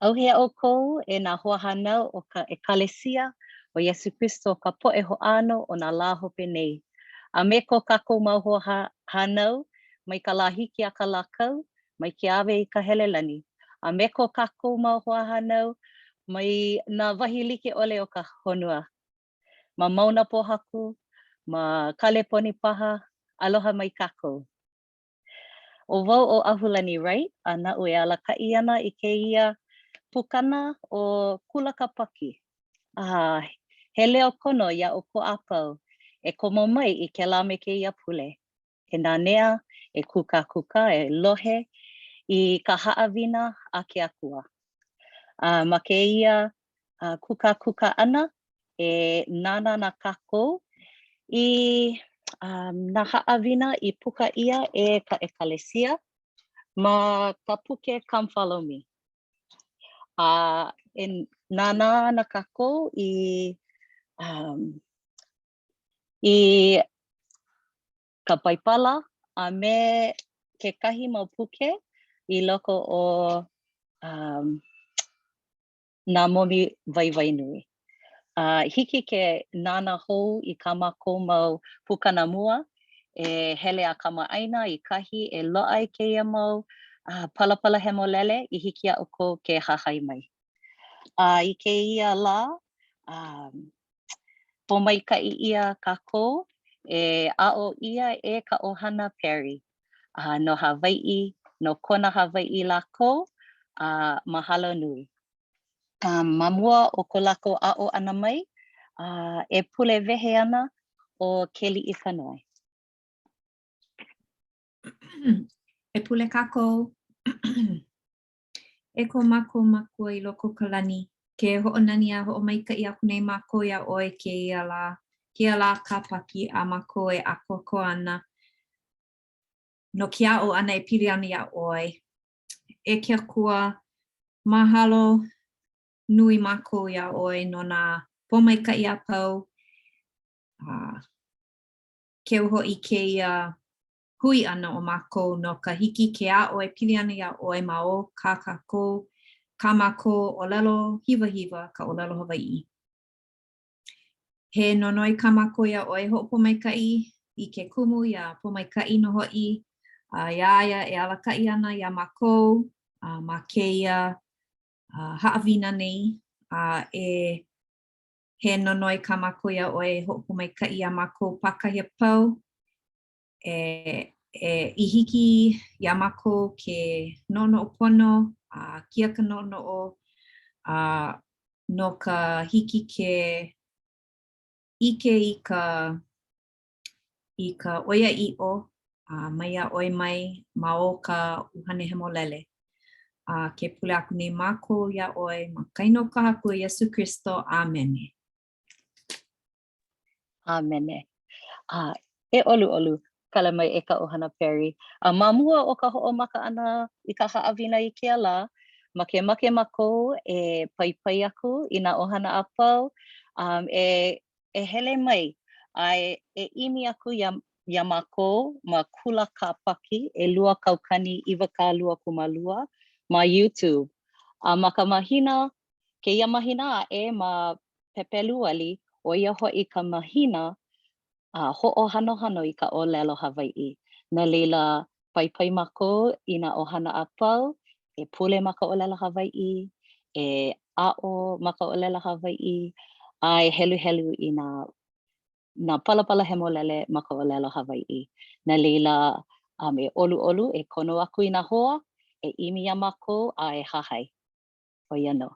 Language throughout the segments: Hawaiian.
ʻAuhea ʻoukou e nā hoahānau o ka ʻEkalesia o Iesū Kristo o ka poʻe hoʻāno o nā lā hope nei, a me ko kākou mau hoahānau mai ka lā hiki a ka lā kau, mai Keawe i ka Helelani, a me ko kākou mau hoahānau mai nā wahi like ʻole o ka honua, ma Mauna Pōhaku, ma Kaleponi paha, aloha mai kākou. ʻO wau ʻo ʻAhulani Wright, a naʻu e alakaʻi ana i kēia pukana ʻo Kula Kāpaki. A he leo kono iā ʻoukou a pau e komo mai i kēlā me kēia pule, e nanea, e kūkākūkā, e lohe i ka haʻawina a ke Akua. A ma kēia kūkākūkā ʻana, e nānā ana kākou i nā haʻawina i puka ʻia e ka ʻEkalesia ma ka puke Come Follow Me. A e nānā ana kākou i um, i ka Baibala a me kekahi mau puke i loko o um, nā momi waiwai nui. A hiki ke nānā hou i kā mākou mau pukana mua, e hele a kamaʻāina i kahi e loaʻa ai kēia mau palapala hemolele i hiki iā ʻoukou ke hahai mai. A i kēia lā, pōmaikaʻi ʻia kākou e aʻo ʻia e ka ʻohana Perry a no Hawaiʻi, no Kona Hawaiʻi lākou, a mahalo nui. A ma mua o ko lākou aʻo ʻana mai, a e pule wehe ana ʻo Keliʻikanoe. E pule kākou. E ko mākou Makua i loko o ka lani, ke hoʻonani a hoʻomaikaʻi aku nei mākou iā ʻoe kēia lā, kēia lā Kāpaki a mākou e ʻākoakoa ana no ke aʻo ʻana e pili ana iā ʻoe. E ke Akua, mahalo nui mākou iā ʻoe no nā pōmaikaʻi a pau, a keu hoʻi kēia hui ʻana o mākou no ka hiki ke aʻo e pili ana iā ʻoe ma o kā kākou, kā mākou ʻōlelo hiwahiwa, ka ʻōlelo Hawaiʻi. He nonoi kā mākou iā ʻoe hoʻopōmaikaʻi i ke kumu iā Pōmaikaʻi nō hoʻi, a iā ia e alakaʻi ana iā mākou a ma kēia haʻawina nei, a e he nonoi kā mākou iā ʻoe e hoʻopōmaikaʻi iā mākou pākahi a pau e, e i hiki iā mākou ke noʻonoʻo pono, a kia ka noʻonoʻo, a no ka hiki ke ʻike i ka i ka ʻoiaʻiʻo a maiā ʻoe mai ma o ka ʻUhane Hemolele. A ke pule aku nei mākou iā ʻoe ma ka inoa o ka Haku ʻo Iesū Kristo. ʻĀmene. ʻĀmene. A e ʻoluʻolu, kala mai e ka ʻohana Perry. A ma mua o ka hoʻomaka ʻana i ka haʻawina i kēia lā, makemake mākou e paipai aku i nā ʻohana a pau um, e, e hele mai a e, e ʻimi aku iā, iā mākou ma Kula Kāpaki 222 ma YouTube. A ma ka mahina, kēia mahina aʻe ma Pepeluali, ʻo ia hoʻi ka mahina a hoʻohanohano i ka ʻōlelo Hawaiʻi. No laila, paipai mākou i nā ʻohana a pau e pule ma ka ʻōlelo Hawaiʻi, e aʻo ma ka ʻōlelo Hawaiʻi, a e heluhelu i nā nā palapala hemolele ma ka ʻōlelo Hawaiʻi. No laila, um, e ʻoluʻolu, e kono aku i nā hoa, e ʻimi iā mākou a e hahai. ʻO ia nō.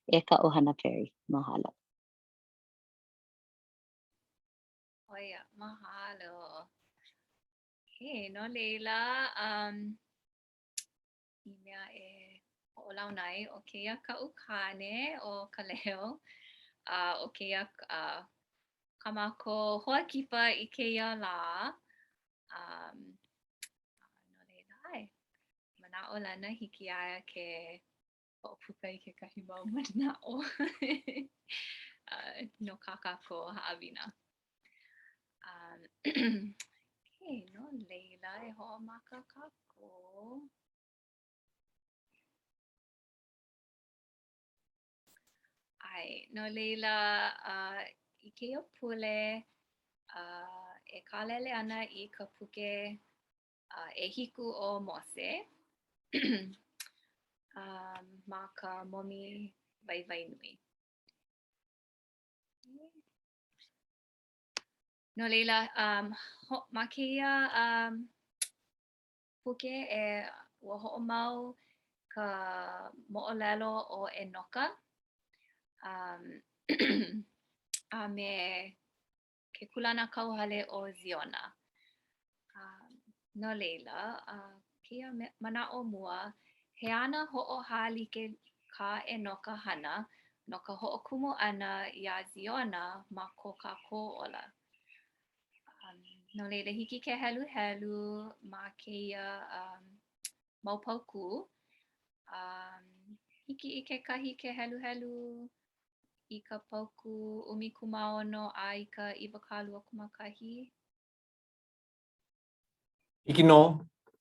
E ka ʻohana Perry, mahalo. ʻO ia, mahalo. Okay, no laila, um, i mea e hoʻolauna ai, ʻo kēia kaʻu kāne ʻo Kaleheo, a ʻo kēia uh, kā mākou hoa kipa i kēia lā. Um, no laila, ʻae, manaʻolana hiki iā ia ke hoʻopuka i kekahi mau manaʻo uh, no kā kākou haʻawina. Um, okay, no laila, e hoʻomaka kākou. ʻAe, no laila, uh, i kēia pule, uh, e kālele ana i ka puke uh, ʻehiku o Mose um, ma ka Momi Waiwai Nui. No laila, um, ho, ma kēia um, puke e ua hoʻomau ka moʻolelo o ʻEnoka um, a me ke kūlanakauhale o Ziona. Um, no laila, uh, kēia manaʻo mua, he ana hoʻohālike kā ʻEnoka hana no ka hoʻokumu ʻana iā Ziona ma ko kākou ola. Um, no laila, hiki ke heluhelu ma kēia um, mau paukū. Um, hiki i kekahi ke heluhelu i ka paukū 16 a i ka 21. Hiki nō.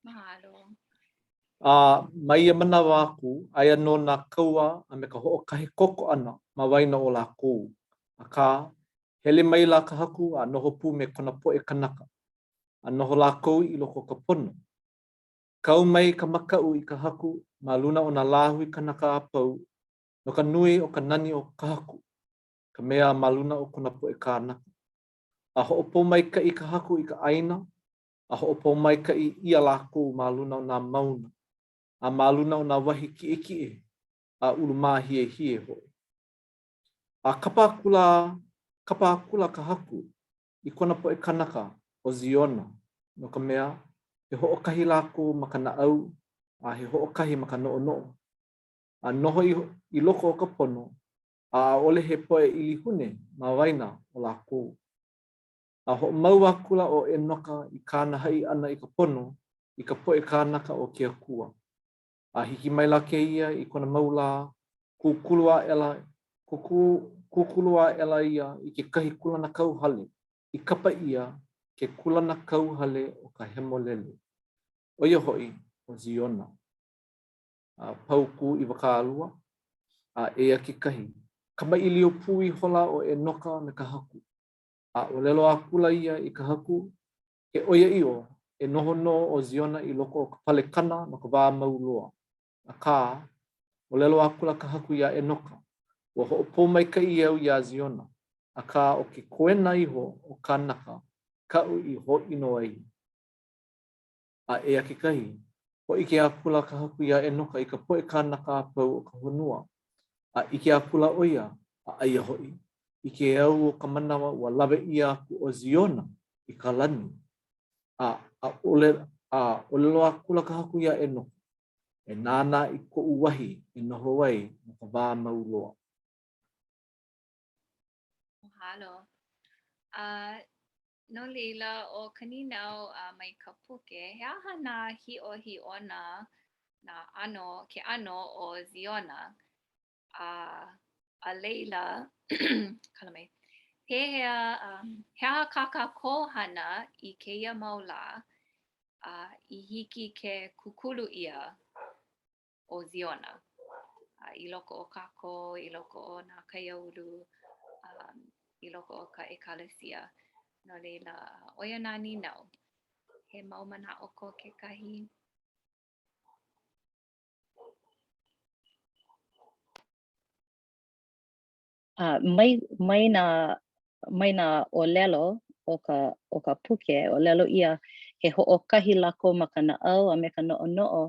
Mahalo. A ma ia manawa aku, aia nō nā kaua a me ka hoʻokahe koko ʻana ma waena o lākou. Akā, hele maila ka Haku a noho pū me kona poʻe kanaka, a noho lākou i loko o ka pono. Kau mai ka makaʻu i ka Haku ma luna o nā lāhui kanaka a pau no ka nui o ka nani o ka Haku, ka mea ma luna o kona poʻe kānaka. A hoʻopōmaikaʻi ka Haku i ka ʻāina, a hoʻopōmaikaʻi ʻia lākou ma luna o nā mauna, a ma luna o nā wahi kiʻekiʻe a ulumāhiehie hoʻi. A kapa akula, kapa akula ka Haku i kona poʻe kānaka ʻo Ziona, no ka mea, he hoʻokahi lākou ma ka naʻau, a he hoʻokahi ma ka noʻonoʻo, a noho i loko o ka pono, a ʻaʻole he poʻe ʻilihune ma waena o lākou. A hoʻomau akula ʻo ʻEnoka i kāna haʻi ʻana i ka pono i ka poʻe kānaka o ke Akua. A hiki maila kēia i kona mau lā, kūkulu aʻela, kūkulu aʻela ia i kekahi kūlanakauhale i kapa ʻia ke Kūlanakauhale o ka Hemolele, ʻo ia hoʻi ʻo Ziona. A paukū 20, a eia kekahi, kamaʻilio pū ihola ʻo ʻEnoka me ka Haku, a ʻōlelo akula ia i ka Haku, He ʻoiaʻiʻo, e noho nō ʻo Ziona i loko o ka palekana no ka wā mau loa. Akā, ʻōlelo akula ka Haku iā ʻEnoka, Ua hoʻopōmaikaʻi au iā Ziona, akā, ʻo ke koena iho o kānaka kaʻu i hōʻino ai. A eia kekahi, hōʻike akula ka Haku iā ʻEnoka i ka poʻe kānaka a pau o ka honua, a ʻike akula ʻo ia, a aia hoʻi, i ke au o ka manawa ua lawe ʻia aku ʻo Ziona i ka lani, a ʻaʻole, a ʻōlelo akula ka Haku iā ʻEnoka, E nānā i koʻu wahi e noho ai no ka wā mau loa. Mahalo. A no laila, ʻo ka nīnau uh, mai ka puke, he aha nā hiʻohiʻona, nā ʻano, ke ʻano o Ziona? A, a laila, kala mai, pehea, um, he aha kā kākou hana i kēia mau lā uh, i hiki ke kūkulu ʻia ʻo Ziona uh, i loko o kākou, i loko o nā kaiaulu, um, i loko o ka ʻekalesia. No laila, ʻo ia nā nīnau. He mau manaʻo ko kekahi? Uh, mai, mai nā, mai nā ʻōlelo o ka, o ka puke, ʻōlelo ʻia he hoʻokahi lākou ma ka naʻau a me ka noʻonoʻo,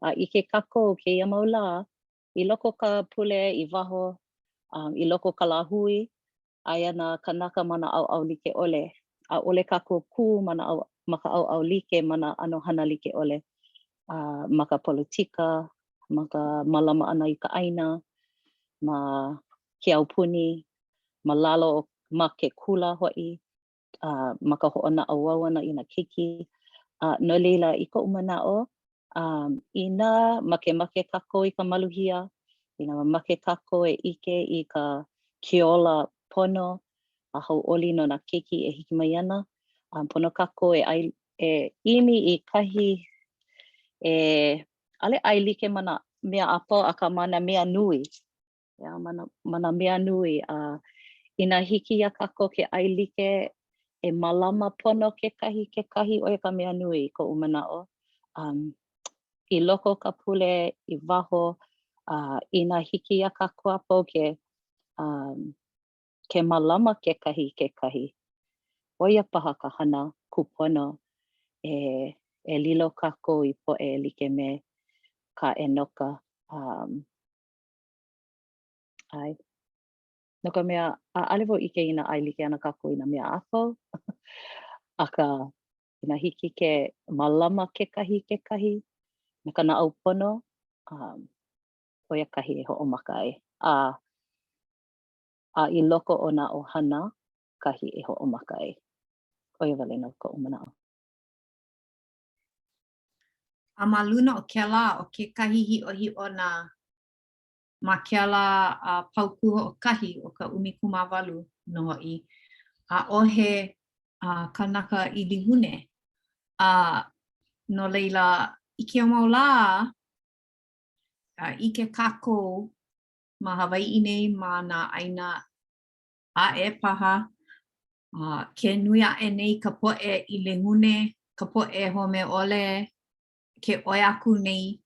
a ʻike kākou kēia mau lā, i loko ka pule, i waho, um, i loko ka lāhui, aia nā kānaka ma nā ʻaoʻao like ʻole. ʻAʻole kākou kū ma nā ma ka ʻaoʻao like ma nā ʻano hana like ʻole. Uh, ma ka politika, ma ka mālama ʻana i ka ʻāina, ma ke aupuni, ma lalo o, ma ke kula hoʻi, uh, ma ka hoʻonaʻauao ʻana i nā keiki. Uh, no laila, i koʻu manaʻo, um, inā makemake kākou i ka maluhia, inā mamake kākou e ʻike i ka ke ola pono a hauʻoli no nā keiki e hiki mai ana, um, pono kākou e ʻai, e ʻimi i kahi e ʻaʻole ʻaelike ma nā mea a pau, akā ma nā mea nui. ʻEā, ma nā, ma nā mea nui, a inā hiki iā kākou ke ʻaelike e mālama pono kekahi i kekahi, ʻo ia ka mea nui i koʻu manaʻo. Um, i loko o ka pule, i waho, a inā hiki iā kākou a pau ke, um, ke mālama kekahi i kekahi, ʻo ia paha ka hana kūpono e, e lilo kākou i poʻe e like me kā ʻEnoka. Um, ʻae. No ka mea, ʻaʻole wau ʻike inā ʻaelike ana kākou i nā mea a pau, akā, inā hiki ke mālama kekahi i kekahi me ka naʻau pono, um, ʻo ia kahi e hoʻomaka ai. A, a i loko o nā ʻohana kahi e hoʻomaka ai. ʻO ia wale nō koʻu manaʻo. A ma luna o kēlā, ʻo kekahi hiʻohiʻona ma kēlā paukū hoʻokahi o ka 18 nō hoʻi, ʻaʻohe kanaka ʻilihune. A no laila, i kēia mau lā, ʻike kākou ma Hawaiʻi nei, ma nā ʻāina aʻe paha, ke nui aʻe nei ka poʻe ʻilihune, ka poʻe home ʻole, ke ʻoi aku nei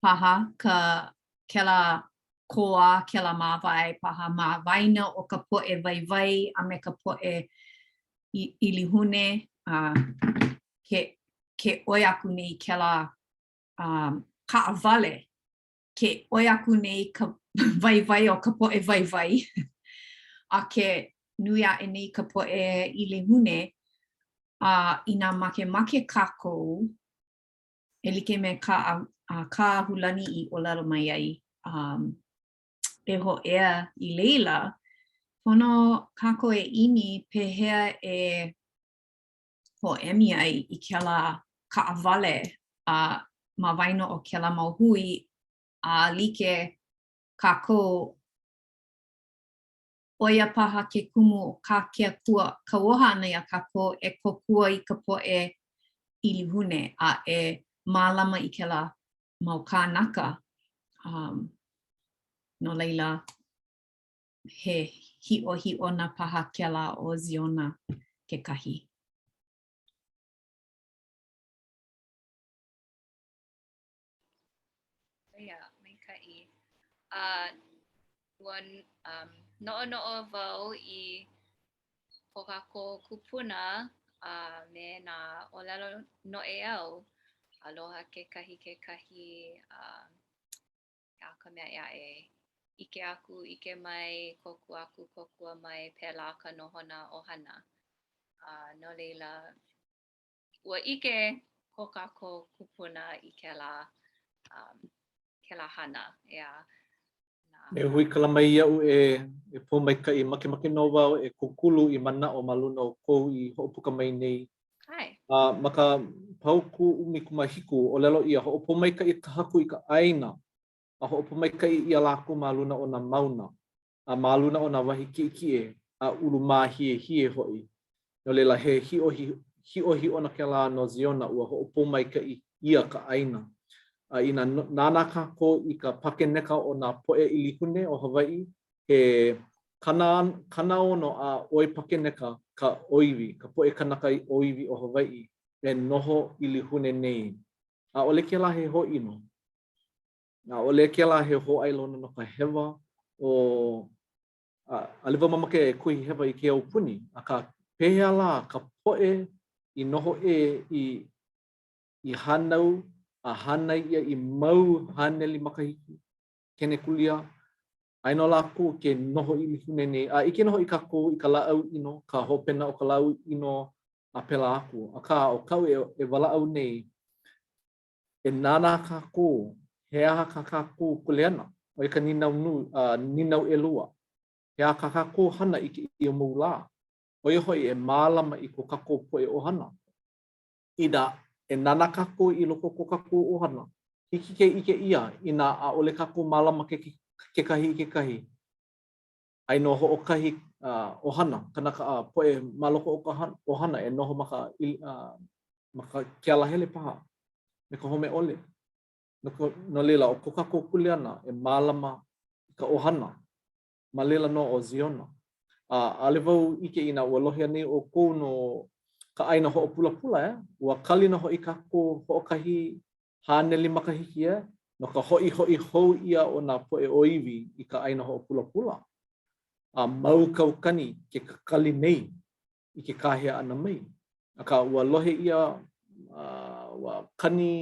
paha ka kēlā kōā, kēlā māwae paha ma waena o ka poʻe waiwai a me ka poʻe ʻilihune, a ke ke ʻoi aku nei kēlā um, kaʻawale, ke ʻoi aku nei ka waiwai o ka poʻe waiwai, a ke nui aʻe nei ka poʻe ʻilihune, a inā makemake kākou e like me kā a kā Ahulani i ʻōlelo mai ai, um, e hōʻea i laila, pono kākou e ʻimi pehea e hoʻēmi ai i kēlā kaʻawale a ma waena o kēlā mau hui a like kākou ʻo ia paha ke kumu o kā ke Akua kauoha ʻana iā kākou e kōkua i ka poʻe ʻilihune a e mālama i kēlā mau kānaka. Um, no laila, he hiʻohiʻona paha kēlā o Ziona kekahi. Ia, maikaʻi. A ua um, noʻonoʻo wau i ko kākou kūpuna a me nā ʻōlelo noʻeau, aloha kekahi kekahi, a uh, ka mea ʻē aʻe. ʻIke aku, ʻike mai, kōkua aku, kōkua mai, pēlā ka nohona ʻohana. Uh, no laila, ua ʻike ko kākou kūpuna i kēlā, um, kēlā hana, ʻeā. E huikala mai iaʻu e, e Pōmaikaʻi, makemake nō wau e kūkulu i manaʻo ma luna o kou i hoʻopuka mai nei. ʻAe. A ma ka paukū 17, ʻōlelo ʻia, Hoʻopōmaikaʻi ka Haku i ka ʻāina, a hoʻopōmaikaʻi ʻia lākou ma luna o nā mauna. a ma luna o nā wahi kiʻekiʻe a ulumāhiehie hoʻi. No laila, he hiʻohiʻona kēlā no Ziona ua hoʻopōmaikaʻi ʻia ka ʻāina. A inā nānā kākou i ka pakeneka o nā poʻe ʻilihune o Hawaiʻi, he 60 a ʻoi pakeneka ka ʻōiwi, ka poʻe kanaka ʻōiwi o Hawaiʻi e noho ʻilihune nei. ʻAʻole kēlā he hōʻino. ʻAʻole kēlā he hōʻailona no ka hewa o ʻaʻole wau mamake e kuhi hewa i ke aupuni, akā pehea lā ka poʻe i noho ʻē i i hānau a hānai ʻia i mau haneli makahiki, kenekulia, aia nō lākou ke noho ʻilihune nei, a ʻike nō hoʻi kākou i ka lāʻau ʻino, ka hopena o ka lāʻau ʻino a pēlā aku. Akā, ʻo kaʻu e, e walaʻau nei, E nānā kākou, he aha kā kākou kuleana? ʻO ia ka nīnau nui, uh, nīnau ʻelua. He aha kā kākou hana i kēia mau lā? ʻO ia hoʻi, e mālama i ko kākou poʻe ʻohana. Inā e nānā kākou i loko o ko kākou ʻohana, hiki ke ʻike ʻia inā ʻaʻole kākou mālama ke, kekahi i kekahi, aia nō hoʻokahi ʻohana, kanaka a poʻe ma loko o ka ʻohana e noho ma ka ma ka ke alahele paha me ka home ʻole. No, no laila, ʻo ko kākou kuleana e mālama i ka ʻohana. Ma laila nō ʻo Ziona. A ʻaʻole wau ʻike inā ua lohe anei ʻoukou no ka ʻāina hoʻopulapula, eh? Ua kali nō hoʻi kākou hoʻokahi haneli makahiki, eh? No ka hoʻihoʻi hou ʻia o nā poʻe ʻōiwi i ka ʻāina hoʻopulapula. A mau kaukani ke kakali nei i ke kāhea ʻana mai. Akā, ua lohe ʻia, ua kani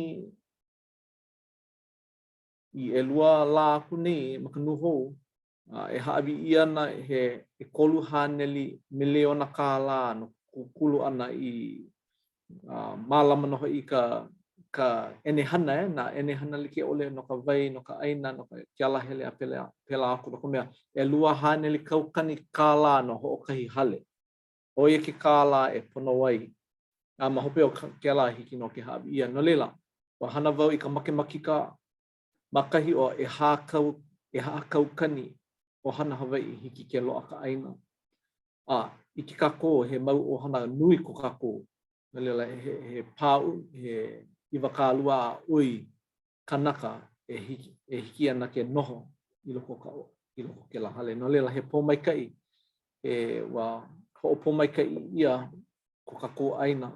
i ʻelua lā aku nei ma ka nūhou, e hāʻawi ʻia ana he 300 miliona kālā no ke kūkulu ʻana i mālama nō hoʻi i ka ka ʻenehana, eh, nā ʻenehana like ʻole no ka wai, no ka ʻāina, no ke alahele a pēlā, pēlā aku, no ka mea, 200 kaukani kālā no hoʻokahi hale. ʻO ia ke kālā e pono ai. A ma hope o kēlā, hiki nō ke hāʻawi ʻia. No laila, ua hana wau i ka makemakika ma kahi o ʻehā kau, ʻehā kaukani ʻohana Hawaiʻi hiki ke loaʻa ka ʻāina. A ʻike kākou, he mau ʻohana nui ko kākou. No laila, he, he pāʻu, he 20 a ʻoi kanaka e hiki, e hiki ana ke noho i loko o ka, i loko o kēlā hale. No laila, he pōmaikaʻi, e, ua hoʻopōmaikaʻi ʻia ko kākou ʻāina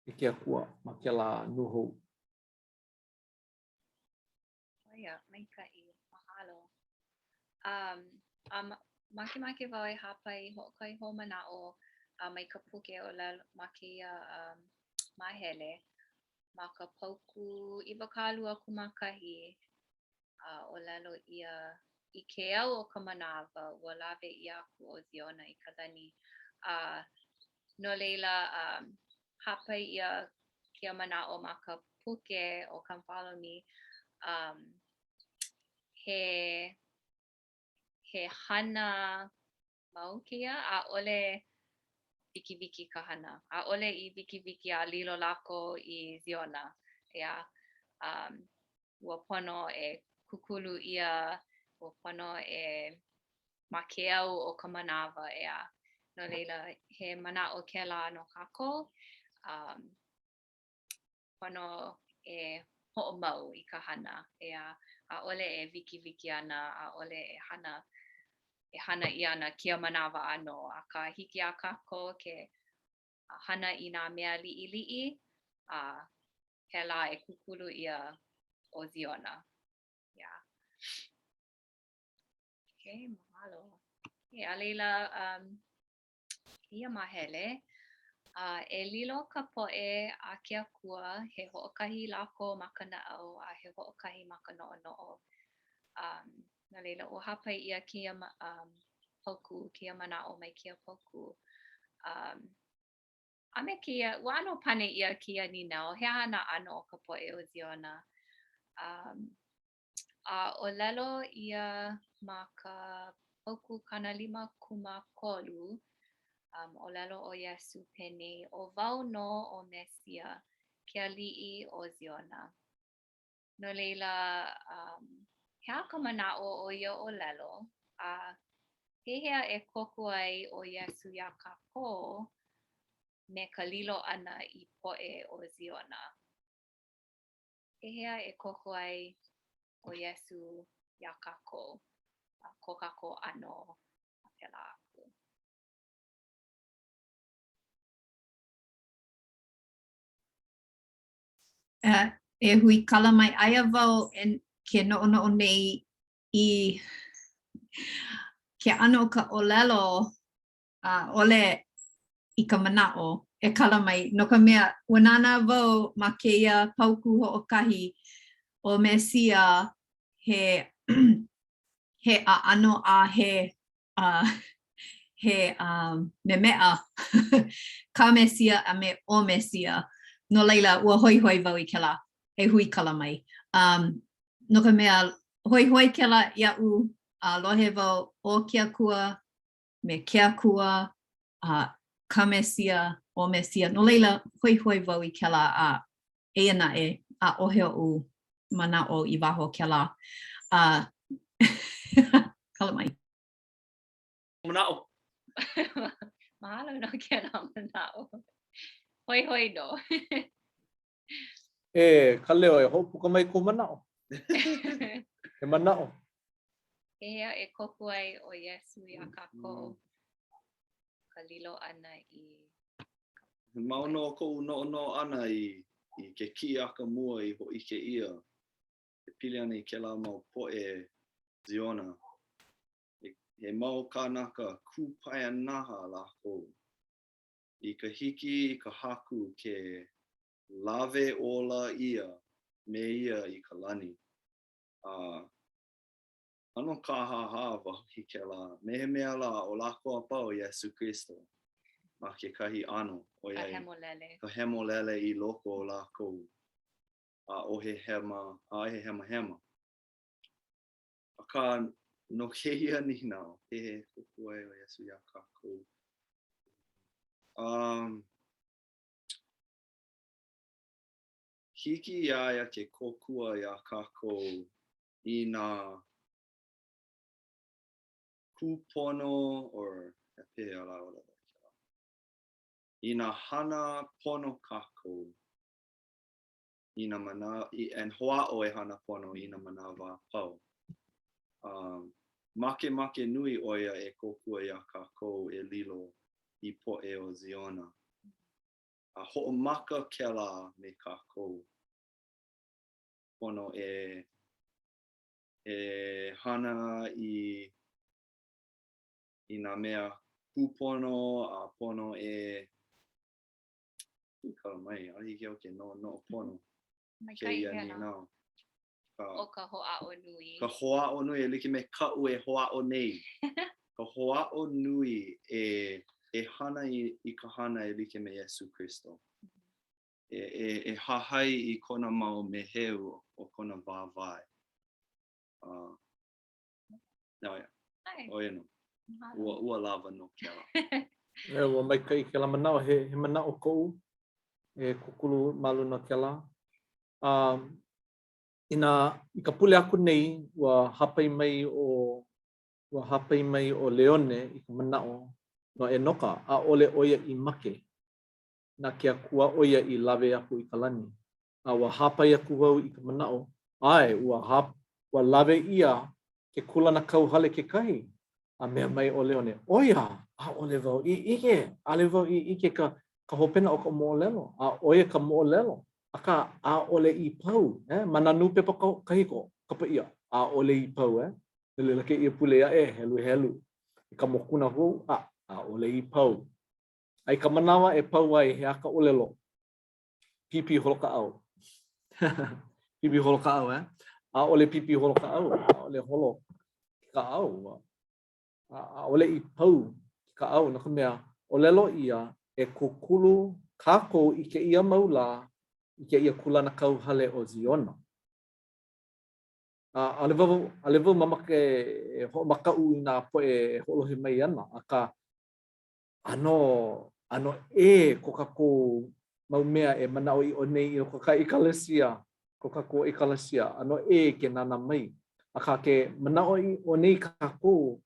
e ke Akua ma kēlā nūhou. ʻO ia, maikaʻi. Mahalo. Um, a makemake wau e hāpai i hoʻokahi hou manaʻo uh, mai ka puke ʻōlelo ma kēia um, māhele ma ka paukū 21, a ʻōlelo ʻia i ke au o ka manawa, ua lawe ʻia aku ʻo Ziona i ka lani. A no laila, um, hāpai ʻia kēia manaʻo ma ka puke ʻo Come Follow Me, um, he, he hana mau kēia, ʻaʻole wikiwiki ka hana. ʻAʻole i wikiwiki a lilo lākou i Ziona, ʻeā. Um, ua pono e kūkulu ʻia, ua pono e ma ke au o ka manawa, ʻeā. No laila, he manaʻo kēlā no kākou. Um, pono e hoʻomau i ka hana, ʻeā, ʻaʻole e wikiwiki ana, ʻaʻole e hana e hana ʻia ana kēia manawa ʻānō, akā hiki iā kākou ke hana i nā mea liʻiliʻi, a pēlā e kūkulu ʻia ʻo Ziona. Yeah. Okay, mahalo. Okay, a laila, um, kēia māhele, a e lilo ka poʻe a ke Akua, he hoʻokahi lākou ma ka naʻau, a he hoʻokahi ma ka noʻonoʻo. Um, no laila, ua hāpai ʻia kēia um, paukū, kēia manaʻo mai kēia paukū. Um, a me kēia, ua ʻano pane ʻia kēia nīnau, he aha nā ʻano o ka poʻe o Ziona? Um, A ʻōlelo ʻia ma ka paukū 53, um, ʻōlelo ʻo Iesū penei, ʻO wau nō ʻo Mesia, ke aliʻi o Ziona. No laila, um, he aha ka manaʻo o ia ʻōlelo, a pehea e kōkua ai ʻo Iesū iā kākou me ka lilo ʻana i poʻe o Ziona? Pehea e kōkua ai ʻo Iesū iā kākou, a ko kākou ʻano a pēlā aku? E huikala mai, aia wau e ke noʻonoʻo nei i ke ʻano o ka ʻōlelo ʻaʻole i ka manaʻo e kala mai, no ka mea, ua nānā wau ma kēia paukū hoʻokahi ʻo Mesia he he ʻaʻano a he uh, he um, memeʻa ka Mesia a me ʻo Mesia. No laila, ua hoihoi wau i kēlā e huikala mai. Um, no ka mea, hoihoi kēlā iaʻu a lohe wau ʻo ke Akua me ke Akua, a ka Mesia, ʻo Mesia. No laila, hoihoi wau i kēlā, a eia naʻe, ʻaʻohe oʻu manaʻo i waho o kēlā. A kala mai. Manaʻo. Mahalo no kēlā manaʻo. Hoihoi nō. E Kaleo, e hoʻopuka mai kou manaʻo. He manaʻo. Pehea e kōkua ai ʻo Iesū iā kākou ka lilo ʻana i He mau nō koʻu noʻonoʻo ʻana i i ke kiʻi aka mua i hōʻike ʻia e pili ana i kēlā mau poʻe Ziona. He mau kānaka kūpaianaha lākou. I ka hiki i ka Haku ke lawe ola ʻia me ia i ka lani. A ʻano kāhāhā wau i kēlā, me he mea lā ʻo lākou a pau Iesū Kristo ma kekahi ʻano, ʻoiai, ka hemolele. Ka hemolele i loko o lākou, ʻaʻohe hema, ʻaʻohe hemahema. Akā, no kēia nīnau, pehea e kōkua ai ʻo Iesū iā kākou? Um, hiki iā ia ke kōkua iā kākou inā kūpono or pehea lā ʻōlelo ai kēlā? Inā hana pono kākou i nā mana and hoʻāʻo e hana pono i nā manawa a pau. Um, makemake nui ʻo ia e kōkua iā kākou e lilo i poʻe o Ziona. A hoʻomaka kēlā me kākou. Pono e e hana i i nā mea kūpono a pono e kala mai, ʻaʻole hiki iaʻu ke noʻonoʻo pono Maikaʻi kēia kēlā. nīnau. Ka, ʻO ka hoʻāʻo nui. Ka hoʻāʻo nui e like me kaʻu e hoʻāʻo nei. Ka hoʻāʻo nui e e hana i, i ka hana e like me Iesū Kristo. E, e, e hahai i kona mau meheu o kona wāwae. Uh, no, yeah. ʻO ia nō. Ua, ua lawa nō kēlā. E, ua maikaʻi kēlā manaʻo, he, he manaʻo koʻu e kūkulu ma luna o kēlā. Um, inā, i ka pule aku nei, ua hāpai mai ʻo, ua hāpai mai ʻo Leone i ka manaʻo no ʻEnoka, ʻaʻole ʻo ia i make. Na ke Akua ʻo ia i lawe aku i ka lani. A ua hāpai aku wau i ka manaʻo, ʻae, ua hā, ua lawe ʻia ke kūlanakauhale kekahi. A mea mai ʻo Leone, ʻO ia, ʻaʻole wau i ʻike, ʻaʻole wau i ʻike ka, ka hopena o ka moʻolelo, a ʻo ia ka moʻolelo, akā, ʻaʻole i pau, eh, ma nā nūpepa kahiko, kapa ʻia, ʻaʻole i pau, eh. No laila kēia pule aʻe, heluhelu i ka mokuna hou, a, ʻaʻole i pau. A i ka manawa e pau ai, he aha ka ʻōlelo? Pīpī holo kaʻau. Pīpī holo kaʻau, eh? ʻAʻole pīpī holo kaʻau, ʻaʻole holo ke kaʻau. ʻAʻole i pau ke kaʻau, no ka mea, ʻōlelo ʻia e kūkulu kākou i kēia mau lā i kēia kūlanakauhale ʻo Ziona. A ʻaʻole wau, ʻaʻole wau mamake e hoʻomakaʻu i nā poʻe e hoʻolohe mai ana, akā, ʻano, ʻano ʻē ko kākou mau mea e manaʻoʻiʻo nei i loko o ka ʻekalesia, ko kākou ʻekalesia, ʻano ʻē ke nānā mai. Akā, ke manaʻoʻiʻo nei kākou,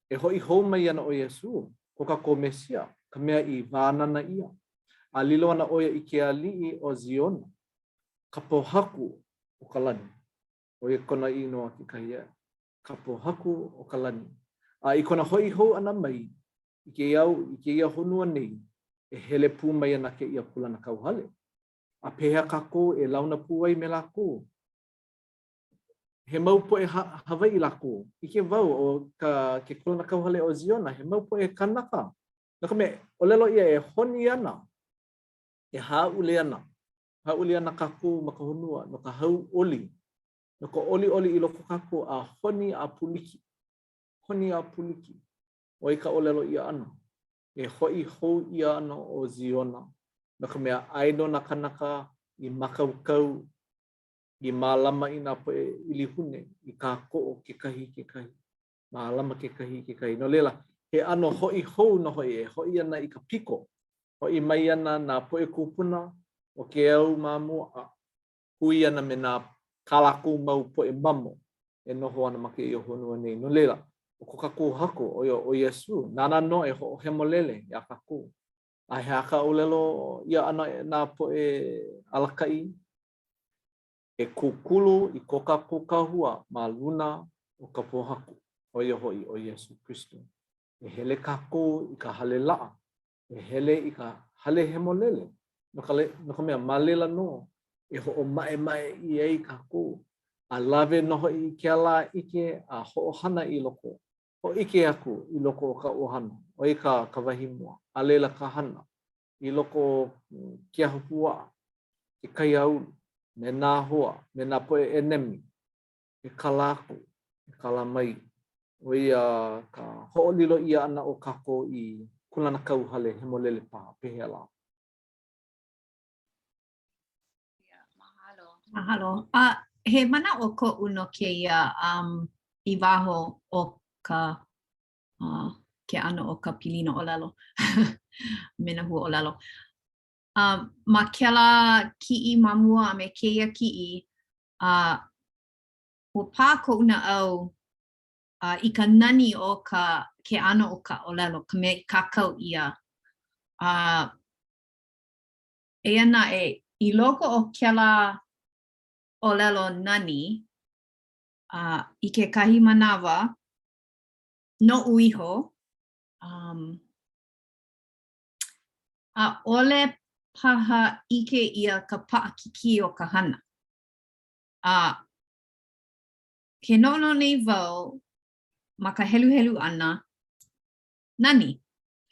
e hoʻi hou mai ana ʻo Iesū, ko kākou Mesia, ka mea i wānana ʻia, a lilo ana ʻo ia i ke aliʻi o Ziona, ka pōhaku o ka lani. ʻO ia kona inoa kekahi e. Ka pōhaku o ka lani. A i kona hoʻi hou ʻana mai i kēia au, i kēia honua nei, e hele pū mai ana kēia kūlanakauhale. A pehea kākou e launa pū ai me lākou? He mau poʻe Hawaiʻi lākou. ʻIke wau ʻo ka ke kūlanakauhale o Ziona, he mau poʻe kanaka. No ka mea, ʻōlelo ʻia e honi ana, e hāʻule ana. Hāʻule ana kākou ma ka honua no ka hauʻoli No ka ʻoliʻoli i loko o kākou a honi a pūliki. Honi a pūliki. ʻO ia ka ʻōlelo ʻia ʻana, e hoʻi hou ʻia ana ʻo Ziona, no ka mea, aia nō nā kānaka i mākaukau i mālama i nā poʻe ʻilihune, i kākoʻo kekahi i kekahi, mālama kekahi i kekahi. No laila, he ʻano hoʻi hou nō hoʻi e hoʻi ana i ka piko, hoʻi mai ana nā poʻe kūpuna o ke au ma mua, a hui ana me nā kā lākou mau poʻe mamo e noho ana ma kēia honua nei. No laila, ʻo ko kākou Haku, ʻo ia ʻo Iesū, nāna nō e hoʻohemolele iā kākou. A he aha ka ʻōlelo ʻia ʻana e nā poʻe alakaʻi? E kūkulu i ko kākou kahua ma luna o ka pōhaku. ʻo ia hoʻi ʻo Iesū Kristo. E hele kākou i ka hale laʻa, e hele i ka hale hemolele, no ka, no ka mea, ma laila nō e hoʻomaʻemaʻe ʻia ai kākou, a lawe nō hoʻi i kēlā ʻike a hoʻohana i loko, hōʻike aku i loko o ka ʻohana, ʻo ia ka, ka wahi mua, a laila ka hana, i loko o ke ahupuaʻa, ke kaiāulu, me nā hoa, me nā poʻe ʻenemi, e kala aku, e kala mai. ʻO ia ka hoʻolilo ʻia ʻana o kākou i kūlanakauhale hemolele paha, pehea lā? Mahalo. Mahalo. A he manaʻo koʻu no kēia um, i waho o ka uh, ke ʻano o ka pilina ʻōlelo me nā huaʻōlelo. Um, ma kēlā kiʻi ma mua a me kēia kiʻi, uh, ua pā koʻu naʻau uh, i ka nani o ka ke ʻano o ka ʻōlelo, ka mea i kākau ʻia. Uh, eia naʻe, i loko o kēlā ʻōlelo nani, uh, i kekahi manawa, noʻu iho, um, ʻaʻole paha ʻike ʻia ka paʻakikī o ka hana. A ke noʻonoʻo nei wau ma ka heluhelu ʻana, nani,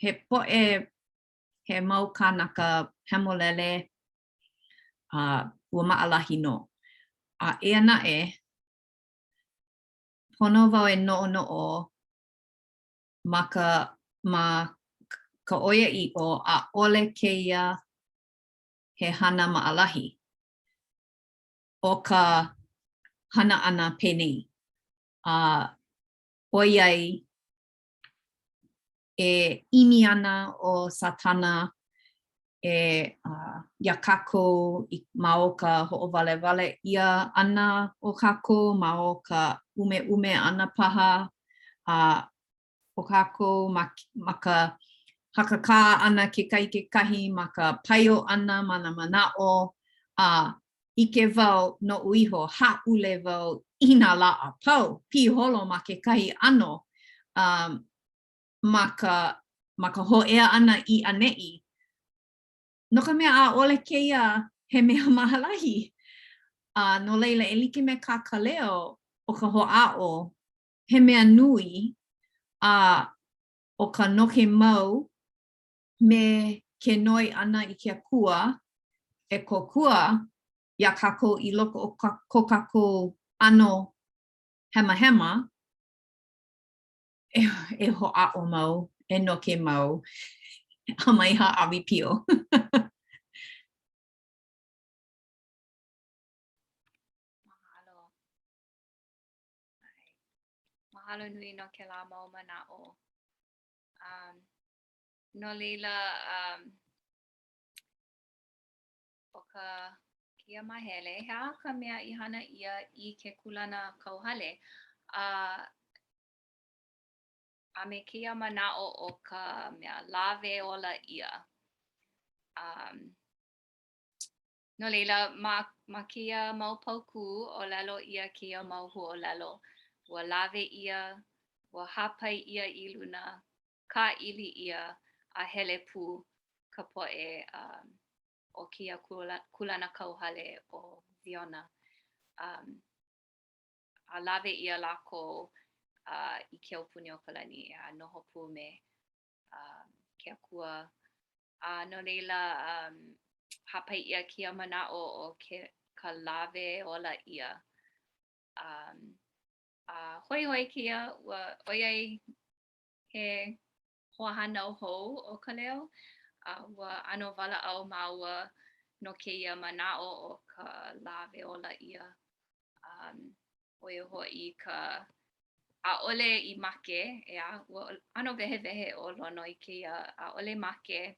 he poʻe, he mau kānaka hemolele, a ua maʻalahi nō. A eia naʻe, pono wau e noʻonoʻo ma ka ma ka ʻoiaʻiʻo ʻaʻole kēia he hana maʻalahi. ʻo ka hana ʻana penei. A ʻoiai e ʻimi ana ʻo Sātana e uh, iā kākou i, ma o ka hoʻowalewale ʻia ʻana o kākou, ma o ka ʻumeʻume ʻana paha, a o kākou ma, ma ka hakakā ʻana kekahi i kekahi, ma ka paio ʻana ma nā manaʻo, a ʻike wau noʻu iho, hāʻule wau i nā lā a pau, piholo ma kekahi ʻano, um, ma ka, ma ka hōʻea ʻana i ʻaneʻi. No ka mea, ʻaʻole kēia he mea maʻalahi. A no laila, e like me kā Kaleo, ʻo ka hoʻāʻo, he mea nui, a ʻo ka noke mau me ke noi ʻana i ke Akua e kōkua iā kākou i loko o ko kākou ʻano hemahema, e, e hoʻāʻo mau, e noke mau, a mai hāʻawi pio. Mahalo. Mahalo nui no kēlā mau manaʻo. Um, no laila, um, ʻo ka kēia māhele, he aha ka mea i hana ʻia i ke kūlana kauhale? A, a me kēia manaʻo o ka mea lawe ola ʻia. Um, No laila, ma, ma kēia mau paukū, ʻōlelo ʻia kēia mau huaʻōlelo, ua lawe ʻia, ua hāpai ʻia i luna, kāʻili ʻia, a hele pū ka poʻe um, o kēia kūlanakauhale o Ziona. Um, a lawe ʻia lākou uh, i ke aupuni o ka lani, a noho pū me um, ke Akua. A no laila, um, hāpai ʻia kēia manaʻo o ke, ka lawe ola ʻia. Um, a hoihoi kēia, ua, ʻoiai he hoahānau hou ʻo Kaleo, a ua ʻano walaʻau māua no kēia manaʻo o ka lawe ola ʻia. Um, ʻo ia hoʻi ka ʻaʻole i make, ʻeā, ua ʻano wehewehe ʻo Lono i kēia, ʻaʻole make,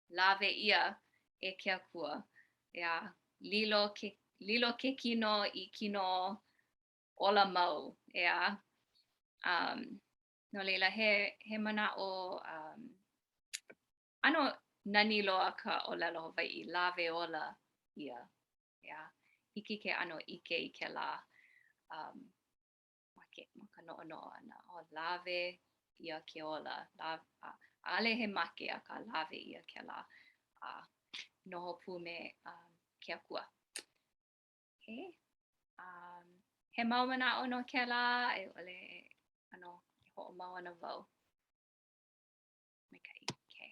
lawe ʻia e ke Akua, ʻeā, lilo ke, lilo ke kino i kino ola mau, ʻeā. Um, no laila, he, he manaʻo um, ʻano nani loa ka ʻōlelo Hawaiʻi, lawe ola ʻia. ʻEā, hiki ke ʻano ʻike i kēlā um, ma. ke, ma ka noʻonoʻo ʻana, oh, lawe ʻia ke ola, ʻaʻole he make, akā lawe ʻia kēlā a noho pū me um, ke Akua. Okay. Um, he mau manaʻo no kēlā, a i ʻole, ʻano, e hoʻomau ana wau. Maikaʻi. Okay.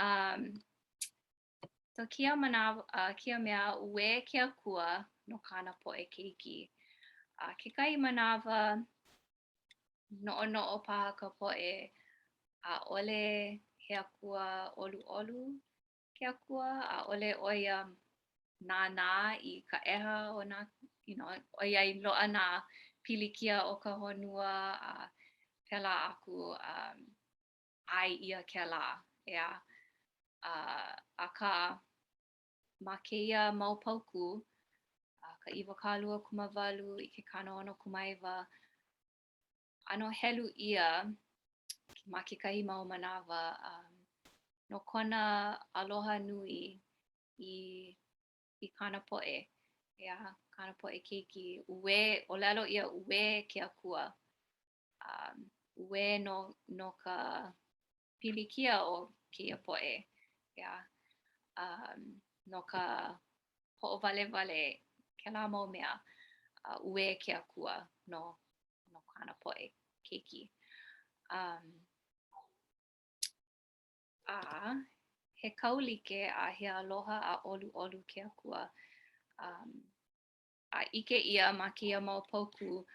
Um, so kēia manawa, uh, kēia mea, uē ke Akua no kāna poʻe keiki. A uh, kekahi manawa, noʻonoʻo paha ka poʻe, ʻaʻole he akua ʻoluʻolu ke akua, ʻaʻole ʻo ia nānā i ka ʻeha o nā, you know, ʻoiai loaʻa nā pilikia o ka honua a pēlā aku, um, ʻae ʻia kēlā, ʻeā. Uh, akā, ma kēia mau paukū, uh, ka 28 i ke 69, ʻano helu ʻia ma kekahi mau manawa um, no kona aloha nui i, i kāna poʻe, ʻeā, kāna poʻe keiki, uē, ʻōlelo ʻia uē ke akua. Um, uē no, no ka pilikia o kēia poʻe, ʻeā, um, no ka hoʻowalewale kēlā mau mea, uh, uē ke akua no, no kāna poʻe keiki. Um, a he kaulike a he aloha a ʻoluʻolu ke akua. Um, a ʻike ʻia ma kēia mau paukū,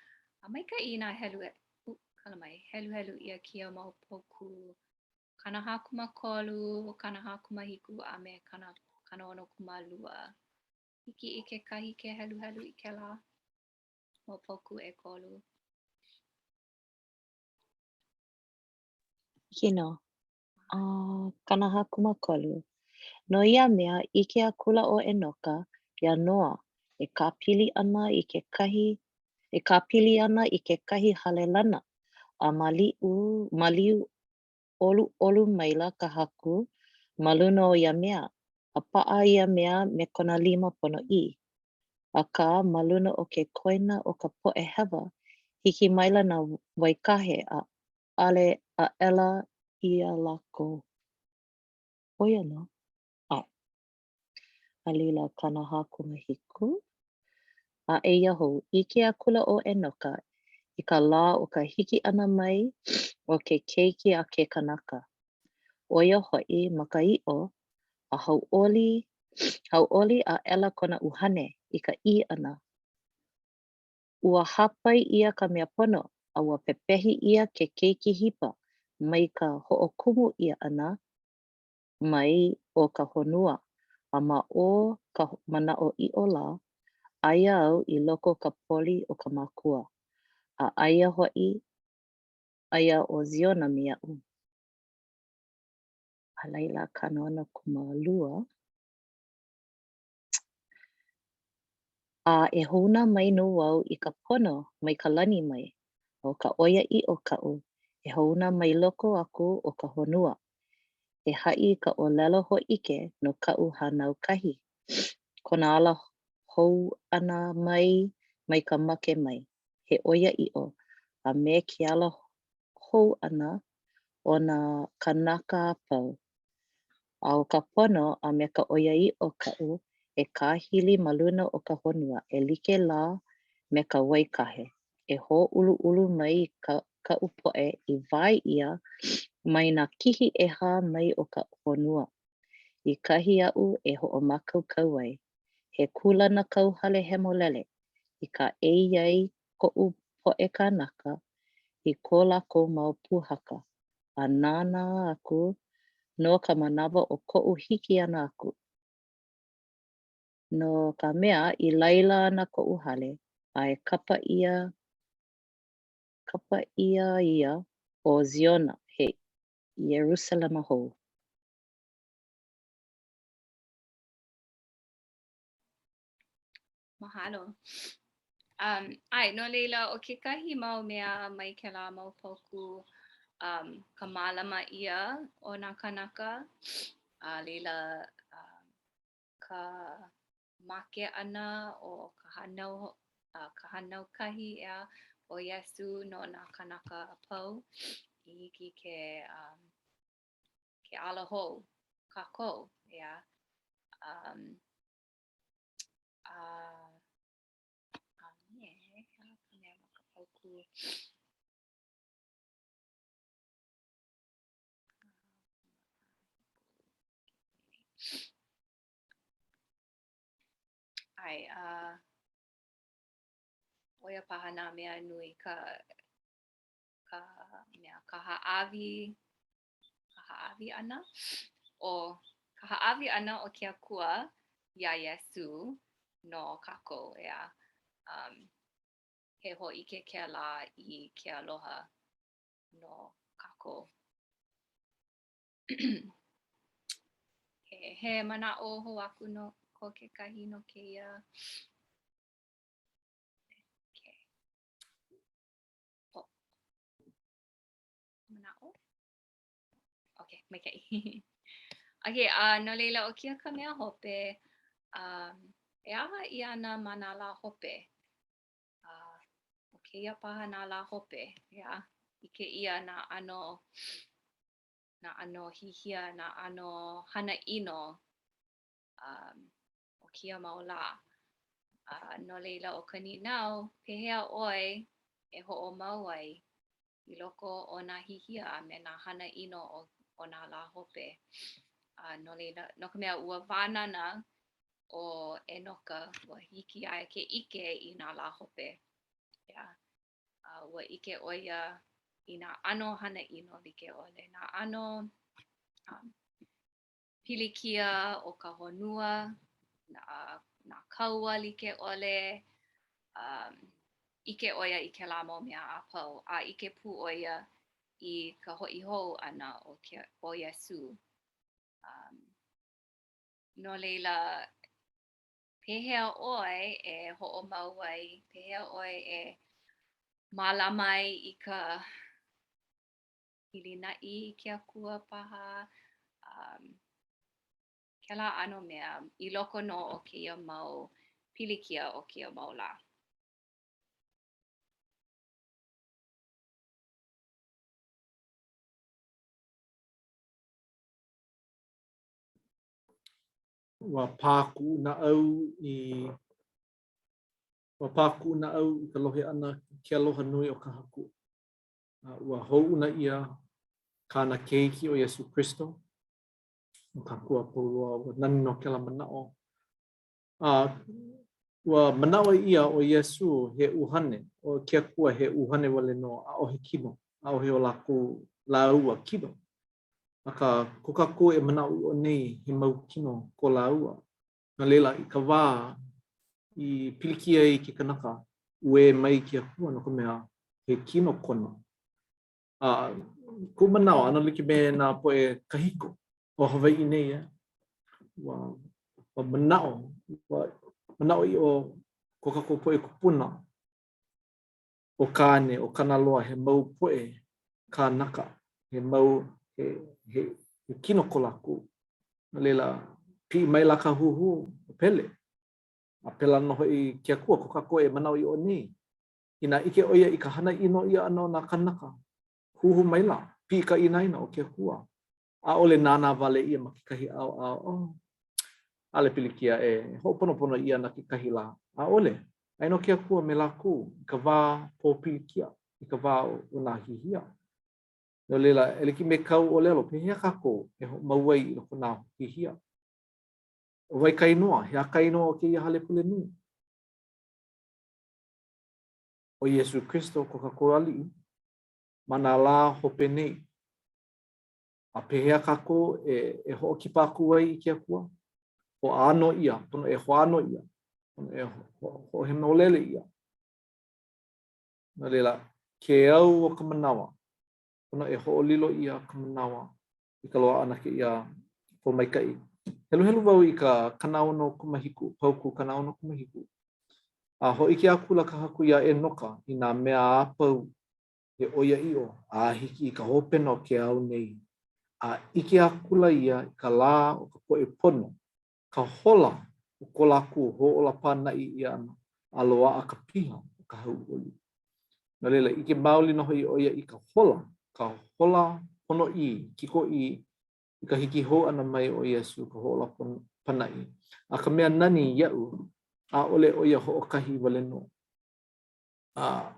a maikaʻi nā helu, uh, kala mai, heluhelu ʻia kēia mau paukū 43, 47, a me 62. Hiki i kekahi ke heluhelu i kēlā mau paukū ʻekolu. Hiki nō. A 43. No ia mea, ʻike akula ʻo ʻEnoka iā Noa e kāpili ana i kekahi e kāpili ana i kekahi hale lana, a maliu maliu ʻoluʻolu maila ka Haku ma luna o ia mea, a paʻa ia mea me kona lima ponoʻī. Akā, ma luna o ke koena o ka poʻe hewa, hiki maila nā waikahe a ale aʻela iā lākou. ʻO ia nō. ʻAe. A laila, 47. A eia hou, ʻike akula ʻo ʻEnoka i ka lā o ka hiki ʻana mai o ke Keiki a ke Kanaka, ʻo ia hoʻi ma ka ʻiʻo, a hauʻoli, hauʻoli aʻela kona ʻuhane i ka ʻī ʻana, Ua hāpai ʻia ka mea pono, a ua pepehi ʻia ke keiki hipa mai ka hoʻokumu ʻia ʻana mai o ka honua, a ma o ka manaʻoʻiʻo lā, aia au i loko o ka poli o ka Makua, a aia hoʻi, aia ʻo Ziona me aʻu. A laila, 62. A e hoʻouna mai nō au i ka pono mai ka lani mai, a ʻo ka ʻoiaʻiʻo kaʻu e hoʻouna mai loko aku o ka honua, e haʻi i ka ʻōlelo hōʻike no kaʻu hānau kahi, kona ala hou ʻana mai mai ka make mai, he ʻoiaʻiʻo, a me ke ala hou ʻana o nā kānaka a pau, A ʻo ka pono a me ka ʻoiaʻiʻo kaʻu e kāhili ma luna o ka honua e like lā me ka wai kahe, e hōʻuluʻulu mai ka, kaʻu poʻe i wae ʻia mai nā kihi ʻehā mai o ka honua, i kahi aʻu e hoʻomākaukau ai, he kūlanakauhale hemolele, i kāʻei ai koʻu poʻe kānaka i ko lākou mau pūhaka, a nānā aku no ka manawa o koʻu hiki ʻana aku. No ka mea, i laila ana koʻu hale, a e kapa ʻia, kapa ʻia ia ʻo Ziona, he Ierusalema hou. Mahalo. Um, ʻae, no laila, ʻo kekahi mau mea mai kēlā mau paukū, um, ka mālama ʻia o nā kānaka, a laila, um, ka make ʻana o ka hānau, uh, ka hānau kahi, ʻeā. ʻo Iesū no nā kānaka a pau i hiki ke um, ke ala hou kākou, ʻeā. Um, a, a me, he aha ka mea ma ka paukū? ʻAe, a ʻo ia paha nā mea nui ka ka mea ka hāʻawi ka hāʻawi ʻana o ka hāʻawi ʻana o ke Akua iā Iesū no kākou, ʻeā. Um, he hōʻike kēlā i ke aloha no kākou. He, he manaʻo hou aku no ko kekahi no kēia? Okay. Oh. Manaʻo? Okay, maikaʻi. okay, uh, no laila, ʻo kēia ka mea hope, um, e aha ʻia ana ma nā lā hope? Uh, ʻo kēia paha nā lā hope, ʻeā, ʻike ʻia nā ʻano nā ʻano hihia, nā ʻano hana ʻino um, o kēia mau lā. Uh, no laila, ʻo ka nīnau, pehea ʻoe e hoʻomau ai i loko o nā hihia a me nā hana ʻino o, o nā lā hope? Uh, no laila, no ka mea, ua wānana ʻo ʻEnoka, ua hiki iā ia ke ʻike i nā lā hope. Yeah. A ua ʻike ʻo ia i nā ʻano hana ʻino like ʻole, nā ʻano um, pilikia o ka honua, nā, nā kaua like ʻole, um, ʻike ʻo ia i kēlā mau mea a pau, a ʻike pū ʻo ia i ka hoʻi hou ʻana o, ke, o Iesū. Um, no laila, Pehea ʻoe e hoʻomau ai, pehea ʻoe e mālama ai i ka hilinaʻi i ke Akua paha, um, kēlā ʻano mea i loko nō o kēia mau pilikia o kēia mau lā. Ua pā kuʻu naʻau i Ua pā kuʻu naʻau i ka lohe ʻana i ke aloha nui o ka Haku. A ua hoʻouna ʻia kāna keiki ʻo Iesū Kristo no kākou a pau loa. Ua nani nō kēlā manaʻo. A ua manaʻo ʻia ʻo Iesū he ʻuhane, ʻo ke Akua he ʻuhane wale nō, ʻaʻohe kino, ʻaʻohe o lākou lāua kino. Akā, ko kākou e manaʻoʻiʻo nei he mau kino ko lāua. No laila, i ka wā i pilikia ai ke kanaka, uē mai ke Akua no ka mea, he kino kona. A koʻu manaʻo, ʻano like me nā poʻe kahiko o Hawaiʻi nei, eh? ua, ua manaʻo, ua manaʻoʻiʻo ko kākou poʻe kūpuna, ʻo Kāne, ʻo Kanaloa, he mau poʻe kānaka, he mau, he, he, he kino ko lākou. No laila, piʻi maila ka huhū o Pele. A pēlā nō hoʻi ke Akua, ko kākou e manaʻoʻiʻo nei. Inā ʻike ʻo ia i ka hana ʻino ʻia ʻana o nā kānaka, huhū maila, piʻi ka inaina o ke Akua. ʻAʻole nānā wale ʻia ma kekahi ʻaoʻao, oh, ʻaʻole pilikia e hoʻoponopono ʻia ana kekahi lā. ʻAʻole. Aia nō ke Akua me lākou i ka wā pōpilikia, i ka wā o nā hihia. No laila, e like me kāu ʻōlelo, pehea kākou e hoʻomau ai i loko o nā hihia? ʻO wai ka inoa? He aha ka inoa o kēia hale pule nui? ʻO Iesū Kristo ko kākou Aliʻi ma nā lā hope nei. A pehea kākou e, e hoʻokipa aku ai i ke Akua? Hoʻāno ʻia, pono e hoʻāno ʻia, pono e hoʻohemolele ʻia. No laila, ke au o ka manawa, pono e hoʻolilo ʻia ka manawa i ka loaʻa ʻana kēia pōmaikaʻi. Heluhelu wau i ka 67, paukū 67. A hōʻike akula ka Haku iā ʻEnoka i nā mea a pau he ʻoiaʻiʻo, a hiki i ka hopena o ke ao nei, a ʻike akula ia i ka lā o ka poʻe pono, ka hola o ko lākou hoʻōla pānaʻi ʻia ʻana, a loaʻa ka piha o ka hauʻoli. No laila, ʻike maoli nō hoʻi ʻo ia i ka hola, ka hola ponoʻī, kikoʻī, i ka hiki hou ʻana mai o Iesū ka Hoʻōla Pānaʻi. A ka mea nani iaʻu, ʻaʻole ʻo ia hoʻokahi wale nō. A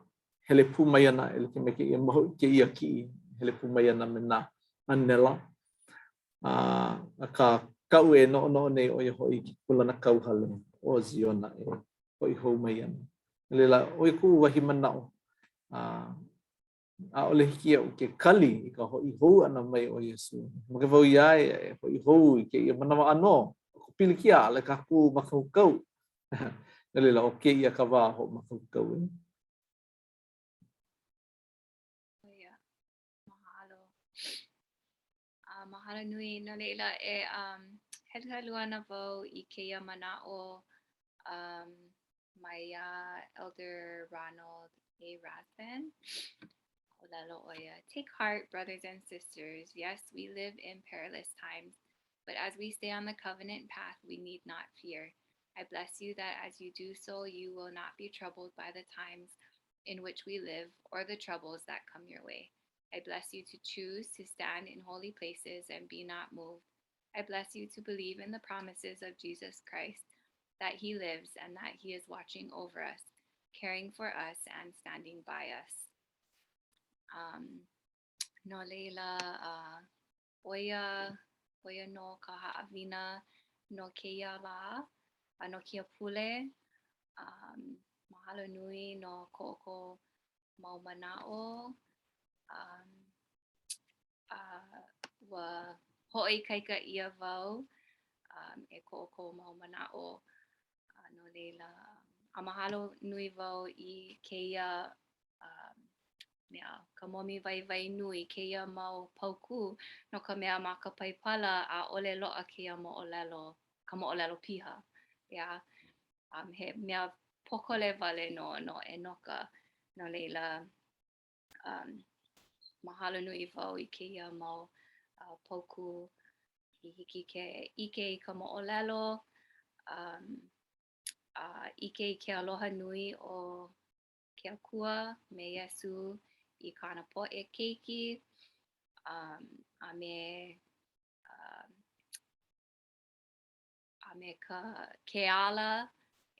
hele pū mai ana e like me kēia mau kēia kiʻi, hele pū mai ana me nā ʻānela. A akā, kaʻu e noʻonoʻo nei ʻo ia hoʻi ke kūlanakauhale ʻo Ziona e hoʻi hou mai ana. No laila, ʻo ia kuʻu wahi manaʻo, a ʻaʻole hiki iaʻu ke kali i ka hoʻi hou ʻana mai o Iesū. Make wau iā ia e hoʻi hou i kēia manawa ʻānō. ʻO ka pilikia, ʻaʻole kākou mākaukau. No laila, ʻo kēia ka wā hoʻomākaukau e. ʻO ia, mahalo. A mahalo nui, no laila e um, heluhelu ana wau i kēia manaʻo um, maiā Elder Ronald A. Rathbun. ʻŌlelo ʻo ia, Take heart, brothers and sisters. Yes, we live in perilous times, but as we stay on the covenant path, we need not fear. I bless you that as you do so, you will not be troubled by the times in which we live or the troubles that come your way. I bless you to choose to stand in holy places and be not moved. I bless you to believe in the promises of Jesus Christ, that he lives and that he is watching over us, caring for us, and standing by us. Um, no laila, uh, ʻo ia, ʻo ia nō ka haʻawina no kēia lā, a no kēia pule. Um, mahalo nui no ko ʻoukou mau manaʻo. Um, a ua hoʻoikaika ʻia wau um, e ko ʻoukou mau manaʻo. A no laila, a mahalo nui wau i kēia um, mea, ka momi waiwai nui, kēia mau paukū, no ka mea ma ka Paipala ʻaʻole loaʻa kēia moʻolelo, ka moʻolelo piha. Yeah. Um, he mea pōkole wale nō no ʻEnoka. No laila, um, mahalo nui wau i kēia mau uh, paukū i hiki ke ʻike i ka moʻolelo, um, a ʻike i ke aloha nui o ke Akua me Iesū i kāna poʻe keiki, um, a me um, a me ka ke ala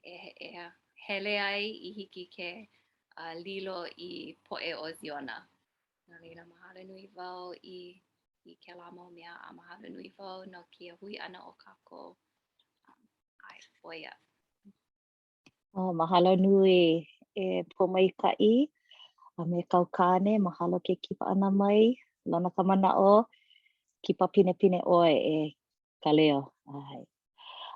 e, e hele ai i hiki ke uh, lilo i poʻe o Ziona. No laila, mahalo nui wau i, i kēlā mau mea, a mahalo nui wau no kēia hui ʻana o kākou. Um, ʻae, ʻo ia. Oh, mahalo nui e Pōmaikaʻi a me kāu kāne, mahalo ke kipa ʻana mai, lana ka manaʻo, kipa pinepine ʻoe e Kaleo. ʻAe.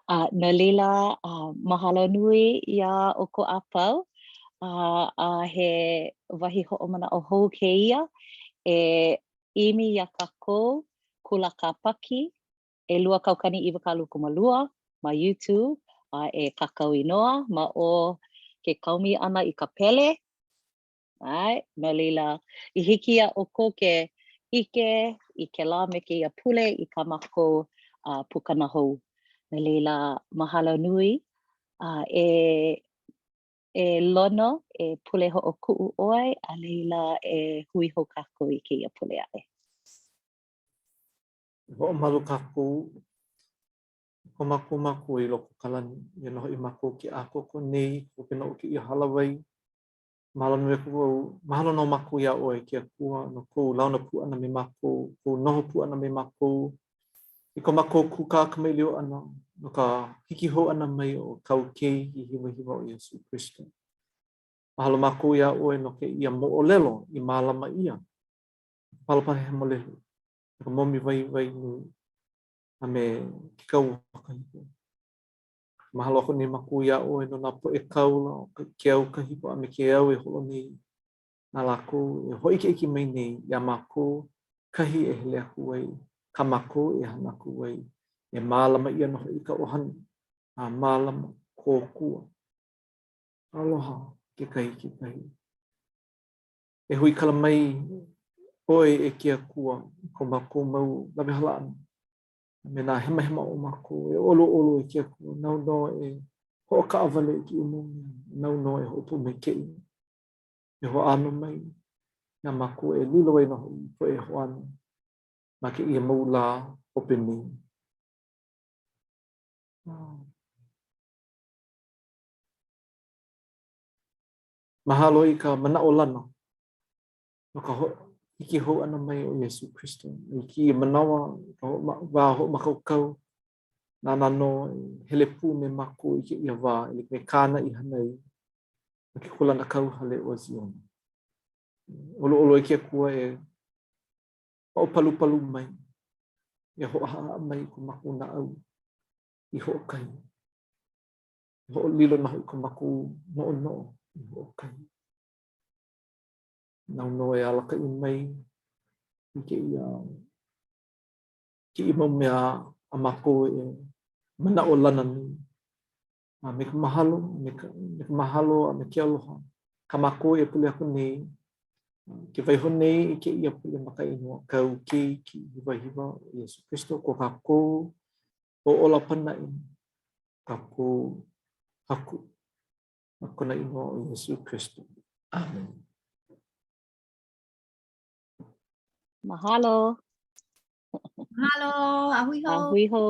A no laila, uh, mahalo nui iā ʻoukou a pau. Uh, a he wahi hoʻomanaʻo hou kēia e ʻimi iā kākou Kula Kāpaki 222 ma YouTube a e kākau inoa ma o ke kaomi ʻana i ka pele. ʻAe, no laila, i hiki iā ʻoukou ke ʻike i kēlā me kēia pule i kā mākou uh, pukana hou. No laila, mahalo nui. Uh, e e Lono, e pule hoʻokuʻu ʻoe, a laila e hui hou kākou i kēia pule aʻe. E hoʻomalu kākou i ko mākou Makua i loko o ka lani, eia nō hoʻi mākou ke ʻākoakoa nei i ka hopena o kēia hālāwai. Mahalo nui aku wau, mahalo nō mākou iā ʻoe, ke Akua, no kou launa pū ʻana me mākou, kou noho pū ʻana me mākou, i ko mākou kūkā kamaʻilio ʻana, no ka hiki hou ʻana mai o kāu Keiki hiwahiwa ʻo Iesū Kristo. Mahalo mākou iā ʻoe no kēia moʻolelo i mālama ʻia, ka Palapala Hemolele, ka momi waiwai nui, a me ke kauoha kahiko. Mahalo aku nei mākou iā ʻoe no nā poʻe kāula o ke au kahiko a me ke au e holo nei na lākou e hōʻikeʻike mai nei iā mākou kahi e hele aku ai, kā mākou e hana aku ai, e mālama ʻia nō hoʻi ka ʻohana, a mālama, kōkua, aloha kekahi i kekahi. E huikala mai ʻoe e ke Akua i ko mākou mau lawehala ʻana, a me nā hemahema o mākou, e ʻoluʻolu e ke Akua, nāu nō e hoʻokaʻawale i kēia mau mea, nāu nō e hoʻopōmaikaʻi. E hoʻāno mai iā mākou e lilo ai nō hoʻi i poʻe hoʻāno ma kēia mau lā hope nei. Mahalo i ka manaʻolana no ka hiki hou ʻana mai o Iesū Kristo. I kēia manawa, ka wā hoʻomākaukau, nāna nō e hele pū me mākou i kēia wā e like me kāna i hana ai ma ke kūlanakauhale o Ziona. ʻOluʻolu e ke Akua e hoʻopalupalu mai, e hoʻohaʻahaʻa mai i ko mākou naʻau i hoʻokahi. E hoʻolilo nō hoʻi ko mākou noʻonoʻo i hoʻokahi. Nāu nō e alakaʻi mai i kēia kēia mau mea a mākou e manaʻolana nei. A me ka mahalo, me ka, me ka mahalo a me ke aloha, kā mākou e pule aku nei, ke waiho nei i kēia pule ma ka inoa kāu keiki hiwahiwa ʻo Iesū Kristo ko kākou hoʻōla pānaʻi, kākou Haku. Ma kona inoa ʻo Iesū Kristo. ʻAmen. Mahalo. Mahalo. A hui hou. A hui hou.